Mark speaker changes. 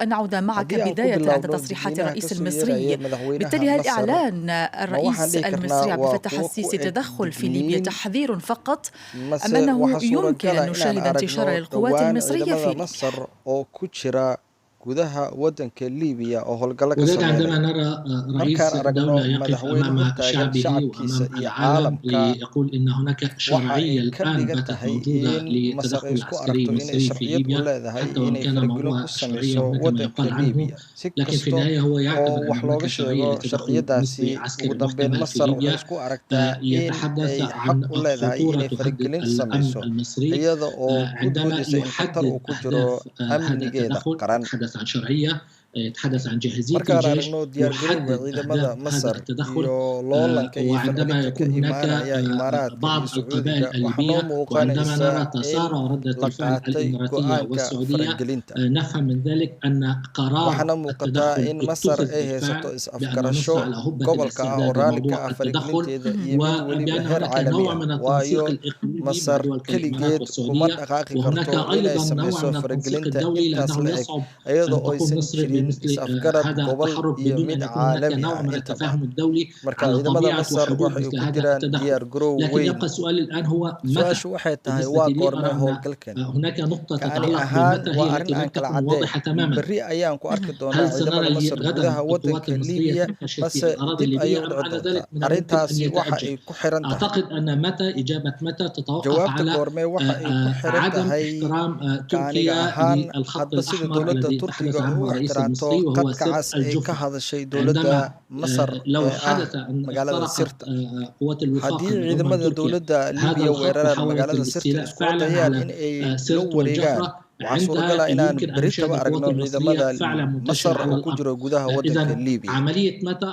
Speaker 1: أن نعود معك
Speaker 2: Haddii aan ku
Speaker 1: بداية عند
Speaker 2: bilowno
Speaker 1: تصريحات
Speaker 2: digniinaha
Speaker 1: الرئيس
Speaker 2: kasoo
Speaker 1: المصري
Speaker 2: yeeraya madaxweynaha
Speaker 1: بالتالي هل
Speaker 2: Masar,
Speaker 1: إعلان
Speaker 2: ma waxaan
Speaker 1: الرئيس
Speaker 2: dhihi
Speaker 1: المصري
Speaker 2: karnaa
Speaker 1: عبد
Speaker 2: waa
Speaker 1: الفتاح
Speaker 2: kuwo ku
Speaker 1: السيسي
Speaker 2: eg
Speaker 1: تدخل في ليبيا
Speaker 2: digniin
Speaker 1: تحذير فقط أم
Speaker 2: mase
Speaker 1: أنه
Speaker 2: waxaa
Speaker 1: يمكن
Speaker 2: suuragala
Speaker 1: أن
Speaker 2: inaan
Speaker 1: نشاهد انتشارا
Speaker 2: aragno
Speaker 1: للقوات
Speaker 2: dhowaan
Speaker 1: المصرية
Speaker 2: ciidamada
Speaker 1: في ليبيا؟
Speaker 2: Masar oo ku jira gudaha waddanka Liibiya oo howlgallo ka
Speaker 3: وذلك عندما
Speaker 2: sameynaya?
Speaker 3: نرى رئيس
Speaker 2: Markaan aragno
Speaker 3: دولة يقف
Speaker 2: madaxweyne
Speaker 3: أمام
Speaker 2: hortaagan
Speaker 3: شعبه
Speaker 2: shacabkiisa
Speaker 3: وأمام
Speaker 2: iyo
Speaker 3: العالم
Speaker 2: caalamka,
Speaker 3: ليقول إن هناك
Speaker 2: waxa
Speaker 3: شرعية
Speaker 2: ay ka
Speaker 3: الآن
Speaker 2: dhigan
Speaker 3: باتت
Speaker 2: tahay
Speaker 3: موجودة
Speaker 2: in Masar ay
Speaker 3: لتدخل
Speaker 2: isku
Speaker 3: عسكري
Speaker 2: aragto inay
Speaker 3: مصري في
Speaker 2: sharciyad u
Speaker 3: ليبيا
Speaker 2: leedahay
Speaker 3: حتى وإن
Speaker 2: inay
Speaker 3: كان
Speaker 2: faragelin
Speaker 3: موضوع
Speaker 2: ku
Speaker 3: الشرعية
Speaker 2: sameyso
Speaker 3: هناك ما
Speaker 2: waddanka
Speaker 3: يقال عنه،
Speaker 2: Liibiya. Si
Speaker 3: لكن في
Speaker 2: kasta
Speaker 3: النهاية هو
Speaker 2: oo
Speaker 3: يعتبر أن
Speaker 2: wax
Speaker 3: هناك
Speaker 2: looga
Speaker 3: شرعية
Speaker 2: sheego
Speaker 3: لتدخل
Speaker 2: sharciyadaasi,
Speaker 3: مصري
Speaker 2: ugu
Speaker 3: عسكري
Speaker 2: dambeyn
Speaker 3: محتمل في
Speaker 2: Masar waxay
Speaker 3: ليبيا.
Speaker 2: isku aragtaa in
Speaker 3: يتحدث
Speaker 2: ay xaq
Speaker 3: عن
Speaker 2: u leedahay
Speaker 3: خطورة
Speaker 2: inay
Speaker 3: تهدد
Speaker 2: faragelin
Speaker 3: الأمن
Speaker 2: sameyso,
Speaker 3: المصري
Speaker 2: iyada oo ku
Speaker 3: عندما
Speaker 2: doodaysa in khatar
Speaker 3: يحدد
Speaker 2: uu ku jiro
Speaker 3: أهداف هذا
Speaker 2: amnigeeda
Speaker 3: التدخل،
Speaker 2: qaran.
Speaker 3: يتحدث عن شرعية، يتحدث عن جاهزية
Speaker 2: Markaan
Speaker 3: الجيش،
Speaker 2: aragno diyaargarowga
Speaker 3: يحدد
Speaker 2: ciidamada
Speaker 3: أهداف هذا
Speaker 2: Masar
Speaker 3: التدخل.
Speaker 2: iyo loolanka iyo
Speaker 3: وعندما
Speaker 2: falcelinta ka
Speaker 3: يكون هناك
Speaker 2: imaanaya Imaaraadka iyo
Speaker 3: بعض
Speaker 2: Sacuudiga,
Speaker 3: القبائل
Speaker 2: waxaa noo
Speaker 3: الليبية، وعندما
Speaker 2: muuqanaysa
Speaker 3: نرى
Speaker 2: in
Speaker 3: تسارع ردة
Speaker 2: la
Speaker 3: الفعل
Speaker 2: qaatay
Speaker 3: الإماراتية
Speaker 2: go'aanka
Speaker 3: والسعودية،
Speaker 2: faragelinta.
Speaker 3: نفهم من ذلك أن قرار
Speaker 2: Waxaana muuqataa
Speaker 3: التدخل
Speaker 2: in Masar
Speaker 3: اتخذ
Speaker 2: ay haysato
Speaker 3: بالفعل، بأن
Speaker 2: is-afgarasho
Speaker 3: مصر على هبة
Speaker 2: gobolka ah oo
Speaker 3: الاستعداد
Speaker 2: raalli ka
Speaker 3: لموضوع
Speaker 2: ah
Speaker 3: التدخل،
Speaker 2: faragelinteeda iyo mid weliba
Speaker 3: وبأن
Speaker 2: heer
Speaker 3: هناك
Speaker 2: caalami
Speaker 3: نوع
Speaker 2: ah,
Speaker 3: من التنسيق
Speaker 2: waayo
Speaker 3: الإقليمي مع
Speaker 2: Masar
Speaker 3: دول كالإمارات
Speaker 2: keligeed kuma
Speaker 3: والسعودية،
Speaker 2: dhaqaaqi
Speaker 3: وهناك
Speaker 2: karto inay
Speaker 3: أيضا نوع
Speaker 2: sameyso
Speaker 3: من التنسيق
Speaker 2: faragelinta
Speaker 3: الدولي
Speaker 2: intaas
Speaker 3: لأنه
Speaker 2: la eg
Speaker 3: يصعب
Speaker 2: iyada
Speaker 3: أن
Speaker 2: oo
Speaker 3: تقوم
Speaker 2: aysan
Speaker 3: مصر
Speaker 2: jirin
Speaker 3: بمثل
Speaker 2: is-afgarad
Speaker 3: هذا
Speaker 2: gobol
Speaker 3: التحرك
Speaker 2: iyo
Speaker 3: بدون
Speaker 2: mid
Speaker 3: أن يكون هناك
Speaker 2: caalami
Speaker 3: نوع
Speaker 2: ah
Speaker 3: من
Speaker 2: intaba.
Speaker 3: التفاهم الدولي
Speaker 2: Marka
Speaker 3: على
Speaker 2: ciidamada
Speaker 3: طبيعة
Speaker 2: Masar
Speaker 3: وحدود
Speaker 2: waxay
Speaker 3: مثل
Speaker 2: ku
Speaker 3: هذا
Speaker 2: jiraan
Speaker 3: التدخل.
Speaker 2: diyaar garow
Speaker 3: لكن
Speaker 2: weyn.
Speaker 3: يبقى السؤال الآن هو متى.
Speaker 2: Su-aashu waxay tahay
Speaker 3: بالنسبة
Speaker 2: waa
Speaker 3: لي
Speaker 2: goormee
Speaker 3: أرى أن
Speaker 2: howlgalkan?
Speaker 3: هناك نقطة
Speaker 2: Kani
Speaker 3: تتعلق
Speaker 2: ahaan
Speaker 3: بمتى
Speaker 2: waa
Speaker 3: هي
Speaker 2: arrin
Speaker 3: التي
Speaker 2: aan
Speaker 3: لم
Speaker 2: kala
Speaker 3: تكن
Speaker 2: caddayn.
Speaker 3: واضحة تماما.
Speaker 2: Berri ayaan ku arki doonaa
Speaker 3: هل
Speaker 2: ciidamada
Speaker 3: سنرى
Speaker 2: Masar
Speaker 3: غدا
Speaker 2: gudaha
Speaker 3: القوات
Speaker 2: waddanka
Speaker 3: المصرية
Speaker 2: Liibiya
Speaker 3: تنتشر في
Speaker 2: mase
Speaker 3: الأراضي
Speaker 2: dib ayay
Speaker 3: الليبية
Speaker 2: u
Speaker 3: أم
Speaker 2: dhici
Speaker 3: بعد
Speaker 2: doontaa?
Speaker 3: ذلك من الممكن أن
Speaker 2: Arrintaasi waxa
Speaker 3: يتأجل؟
Speaker 2: ay ku xiran tahay
Speaker 3: أعتقد أن متى إجابة متى تتوقف
Speaker 2: jawaabta
Speaker 3: على
Speaker 2: goormee waxa ay ku xiran
Speaker 3: عدم
Speaker 2: tahay
Speaker 3: احترام
Speaker 2: kaaniga
Speaker 3: تركيا
Speaker 2: ahaan
Speaker 3: للخط
Speaker 2: hadba sida
Speaker 3: الأحمر
Speaker 2: dowladda
Speaker 3: الذي تحدث
Speaker 2: Turkiga
Speaker 3: عنه
Speaker 2: u
Speaker 3: الرئيس
Speaker 2: ixtiraamto
Speaker 3: المصري وهو
Speaker 2: khadka
Speaker 3: سرت
Speaker 2: cas ee ka
Speaker 3: الجفرة.
Speaker 2: hadashay dowladda
Speaker 3: عندما
Speaker 2: Masar
Speaker 3: لو
Speaker 2: ee ah
Speaker 3: حدث أن
Speaker 2: magaalada
Speaker 3: اخترقت
Speaker 2: Sirta,
Speaker 3: قوات الوفاق
Speaker 2: haddii
Speaker 3: المدعومة من
Speaker 2: ciidamada
Speaker 3: تركيا
Speaker 2: dowladda
Speaker 3: هذا
Speaker 2: Liibiya
Speaker 3: الخط
Speaker 2: weeraraan
Speaker 3: وحاولت
Speaker 2: magaalada Sirta
Speaker 3: الاستيلاء
Speaker 2: iskuna
Speaker 3: فعلا
Speaker 2: dayaan
Speaker 3: على
Speaker 2: in ay la
Speaker 3: سرت
Speaker 2: wareegaan,
Speaker 3: والجفرة،
Speaker 2: waxaa suuragal
Speaker 3: عندها
Speaker 2: ah inaan
Speaker 3: يمكن أن
Speaker 2: berri
Speaker 3: نشاهد
Speaker 2: taba
Speaker 3: القوات
Speaker 2: aragno
Speaker 3: المصرية
Speaker 2: ciidamada
Speaker 3: فعلا منتشرة
Speaker 2: Masar
Speaker 3: على
Speaker 2: oo ku
Speaker 3: الأرض.
Speaker 2: jira gudaha waddanka
Speaker 3: إذا
Speaker 2: Liibiya.
Speaker 3: عملية متى